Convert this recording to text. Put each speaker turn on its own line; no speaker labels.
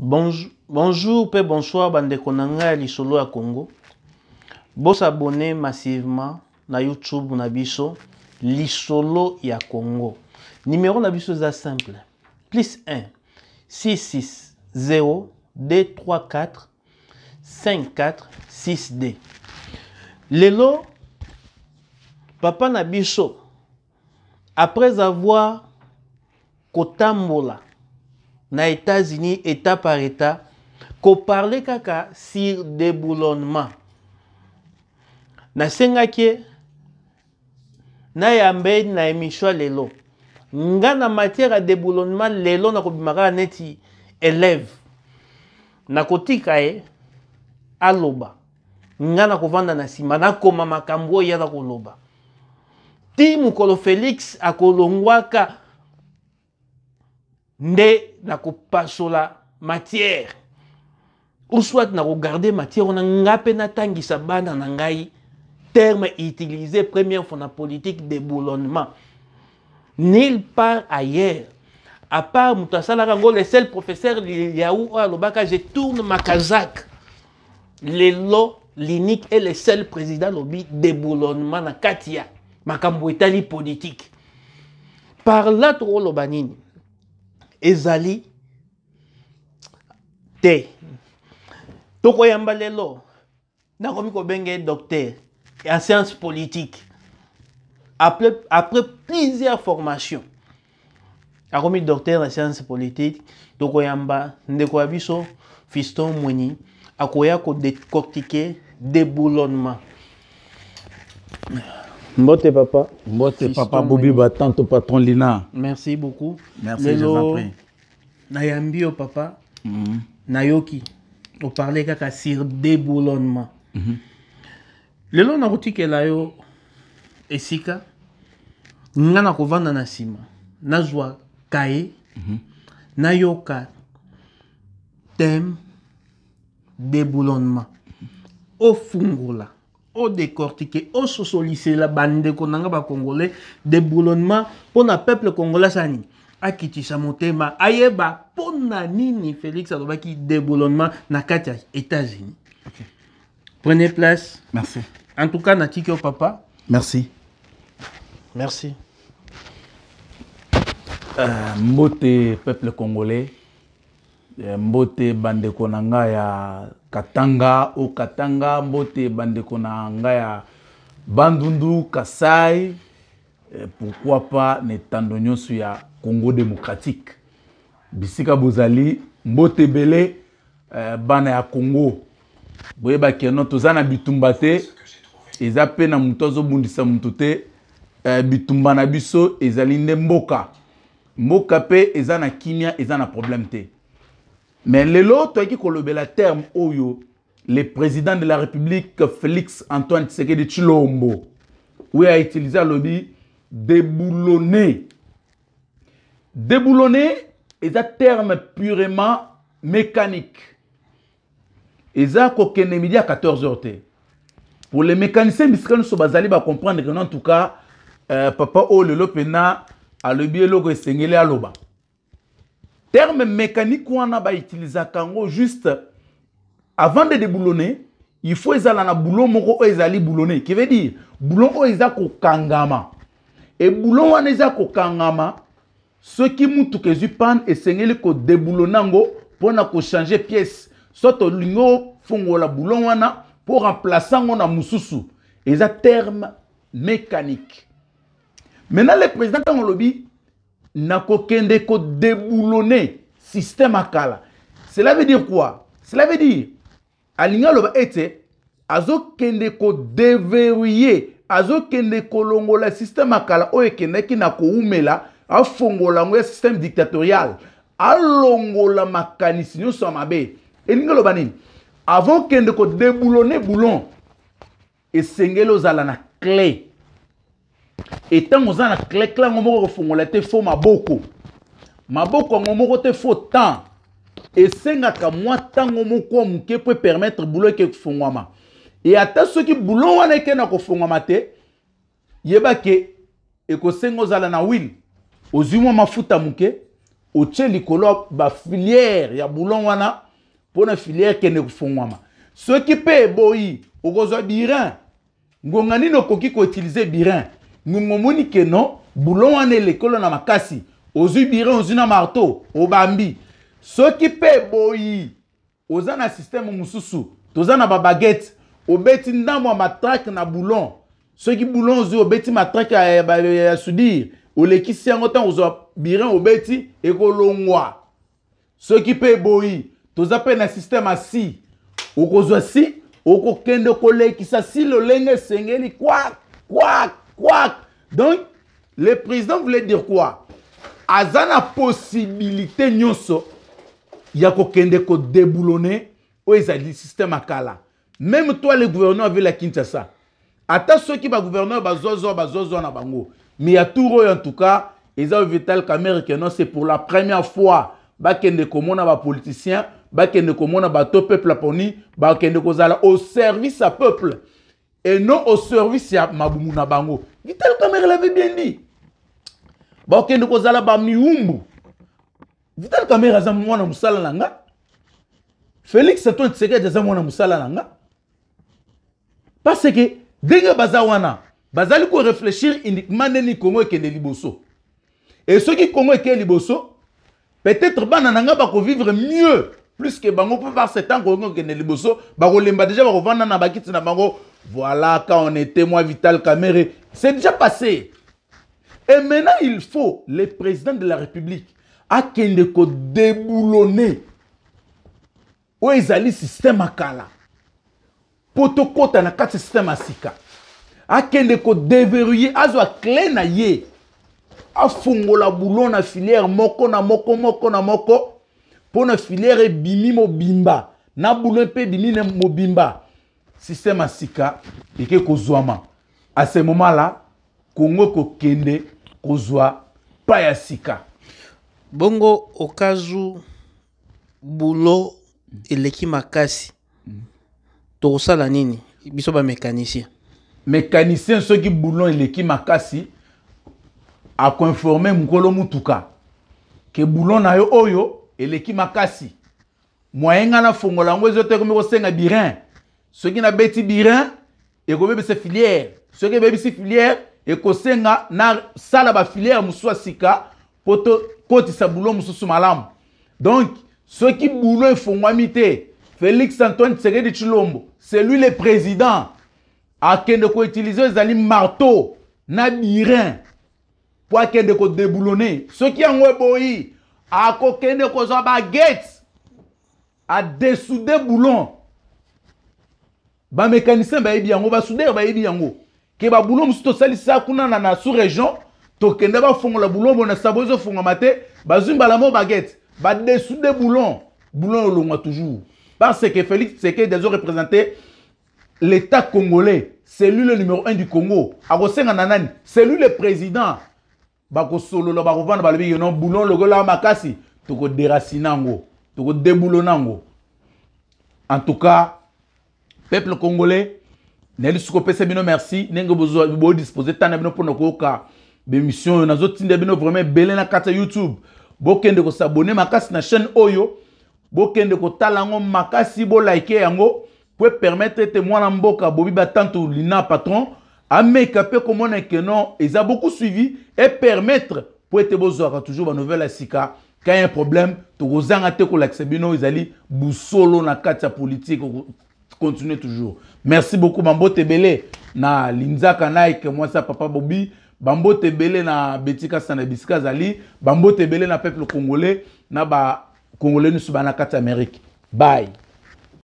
Bonjour, bonjour pe bonsoir bandeko na ngai ya lisolo ya Congo. Bo s'abonner massivement na YouTube na biso lisolo ya Congo. Numéro na biso eza simple. Plus 1 6 6 0 2 3 4 5 4 6 D. Lelo papa na biso après avoir kotambola na États-Unis état par état koparle kaka sur déboulonnement nasengaki ye nayamba ye na émission ya lelo nga na matière ya déboulonnement lelo nakobima kaka neti élève nakotika ye aloba nga nakovanda na nsima nakoma makambo oyo ye aza koloba ti mokolo Felix akolongwaka nde nakopasola matière ou soit nakogarde matière wana nga mpe natangisa bana na ngai terme utilisé première fois na politique déboulonnement nulle part ailleurs à part moto asalaka yango le seul professeur liaou oyo alobaka je tourne ma kazakh lelo l'unique et le seul président lobi déboulonnement na kati ya makambo etali politique par là tokoloba nini ezali te tokoyamba lelo nakomi kobenga ye docteur en science politique après plusieurs formations akomi docteur na science politique tokoyamba ndeko ya biso Fiston Mweni akoya kodécortiquer déboulonnement. Mbote papa.
Mbote Fiston papa Bobi Batanto patron Lina.
Merci beaucoup.
Merci, je vous en prie.
Nayambi yo papa. Nayoki oparle kaka sur déboulonnement. Lelo nakotikela yo esika nga nakovanda na nsima nazwa kaye nayoka thème déboulonnement ofungola odécortiquer ososolisela bandeko na nga bacongolais déboulonnement mpo na peuple congolais asala nini akitisa motema ayeba mpo na nini Félix alobaki déboulonnement na kati ya États-Unis. Okay. Prenez place.
Merci.
En tout cas, natiki yo papa.
Merci.
Merci.
Mbote peuple congolais, mbote bandeko na nga ya Katanga o Katanga, mbote bandeko na nga ya Bandundu, Kasai, pourquoi pas na etando nyonso ya Congo démocratique. Bisika bozali, mbote ebele, bana ya Congo. Boyebaki no toza na bitumba te, eza pe na moto azobundisa moto te. Bitumba na biso ezali nde mboka. Mboka pe eza na kimia, eza na problème te. Mais lelo toyaki kolobela terme oyo le président de la République Félix Antoine Tshisekedi Tshilombo oyo a utilisé alobi déboulonner. Déboulonner eza terme purement mécanique. Eza kokende midi à 14 heures te. Pour les mécaniciens bisika nyonso bazali ba comprendre que non, en tout cas, papa oyo lelo pena alobi eloko esengeli aloba. Terme mécanique wana ba utilisaka yango juste avant de déboulonner, il faut ezala na boulon moko oyo ezali boulonné, qui veut dire boulon oyo eza kokangama. Et boulon wana eza kokangama soki mutuka ezwi panne esengeli ko déboulonner yango mpona ko changer pièce. Soit olingi ofongola boulon wana po remplacer yango na mosusu. Eza terme mécanique. Maintenant le président ntango alobi nakokende ko déboulonner système akala, cela veut dire quoi? Cela veut dire alingi aloba ete azokende ko déverrouiller, azokende kolongola système akala oyo ekendaki na koumela, afongola yango ya système dictatorial, alongola makanisi nyonso ya mabe. Elingi aloba nini? Avant kende ko déboulonner boulon, esengeli ozala na clé. Et ntango oza na clé, clé yango moko kofongola te, fo maboko. Maboko yango moko te, fo temps. Esengaka mwa ntango moko ya moke po permettre boulon eke kofongwama. Et ata soki boulon wana eke na kofongwama te, yeba ke ekosenga ozala na huile. Ozwi mwa mafuta moke, Otie likolo ya bafilière ya boulon wana mpona filière kende kofungwama. Soki mpe eboyi, okozwa burin. Ngonga nini okoki koutiliser burin? Ngonga omoni ke non, boulon wana elekolo na makasi, ozwi burin, ozwi na marteau, obambi. Soki mpe eboyi, oza na système mosusu, toza na babaguette, obeti ndambo ya matraque na boulon. Soki boulon ozwi, obeti matraque ya soudure, olekisi yango. Ntango ozwa burin, obeti, ekolongwa. Soki mpe eboyi, toza mpe na système ya scie. Okozwa scie, okokende kolekisa scie lolenge esengeli, kwak kwak kwak. Donc le président voulait dire quoi? Aza na possibilité nyonso ya kokende kodéboulonner oyo ezali système ya kala. Même toi, le gouverneur ville ya Kinshasa, ata soki bagouverneur bazwazwa bazwazwa na bango, mais ya tour oyo, en tout cas, eza oyo Vital Kamerhe ke non, c'est pour la première fois bakende komona bapoliticien, bakende komona bato peuple aponi, bakende kozala au service ya peuple et non au service ya mabumu na bango. Vital Kamerhe l'avait bien dit, bakende kozala bamiumbu. Vital Kamerhe aza mwana mosala na nga, Félix Antoine Tshisekedi aza mwana mosala na nga, parce que ndenge baza wana, bazali koréfléchir uniquement ndeni Kongo ekende liboso. Et soki Kongo ekende liboso, peut-être bana na nga bakovivre mieux plus que bango, mpo par ce temps Kongo ekende liboso, bakolemba déjà, bakovanda na bakiti na bango. Voilà, quand on était moi Vital Kamerhe, c'est déjà passé. Et maintenant, il faut le président de la République akende kodéboulonner oyo ezali système ya kala mpo tokɔta na kati ya système ya sika. Akende kodéverrouiller, azwa clé na ye, afungola boulon na filière moko na moko, moko na moko, mpo na filière ebimi mobimba na boulon mpe ebimi na mobimba, système ya sika eke kozwama. À ce moment là, Kongo kokende kozwa pa ya sika.
Bongo okazu boulon eleki makasi, tokosala nini, biso bamécanicien?
Mécanicien, soki boulon eleki makasi, akoinformer mokolo mutuka ke boulon na yo oyo eleki makasi, moyen nga nafongola yango ezo te, ekomi kosenga burin. Soki nabeti burin, ekobebisa filière. Soki ebebisi filière, ekosenga nasala bafilière mosusu ya sika mpo tokotisa boulon mosusu malamu. Donc soki boulon efongwami te, Félix Antoine Tshisekedi Tshilombo, c'est lui le président, akende koutiliser ezali marteau na burin mpo akende kodéboulonner. Soki yango eboyi, akokende kozwa baguette, adessouder boulon. Bamécanicien bayebi yango, basoudeur bayebi yango ke baboulon mosusu tosalisa kuna na sous région, tokende bafongola boulon bo na sabo, ezofongama te, bazwi mbala moko baguette, badessouder boulon, boulon olongwa toujours, parce que Félix Tshisekedi azo représenter l'État congolais. C'est lui le numéro 1 du Congo. Akosenga na nani? C'est lui le président. Bakosolola, bakovanda, balobi non, boulon lokola makasi, tokodéraciner yango, tokodéboulonner yango. En tout cas, peuple congolais, nayeli soki opesa bino merci ndenge bodisposer ntango na bino mpona koyoka bémission oyo nazotinda bino vraiment ebele na kati ya YouTube. Bokende kos'abonner makasi na chaîne oyo, bokende kotala yango makasi, bolike yango po permettre ete mwana mboka Bobi Batantu Lina Patron ameka mpe komona ke non, eza beaucoup suivi, et permettre po ete bozwaka toujours banouvelle ya sika. Quand un problème, tokozanga te kolakisa bino ezali busolo na kati ya politique. Continuer toujours. Merci beaucoup. Bambote ebele na Linzaka Nike, mwasi ya papa Bobi. Bambote ebele na Betika Sana, bisika azali. Bambote ebele na peuple congolais, na bacongolais nyonso bana kati ya Amérique. Bye.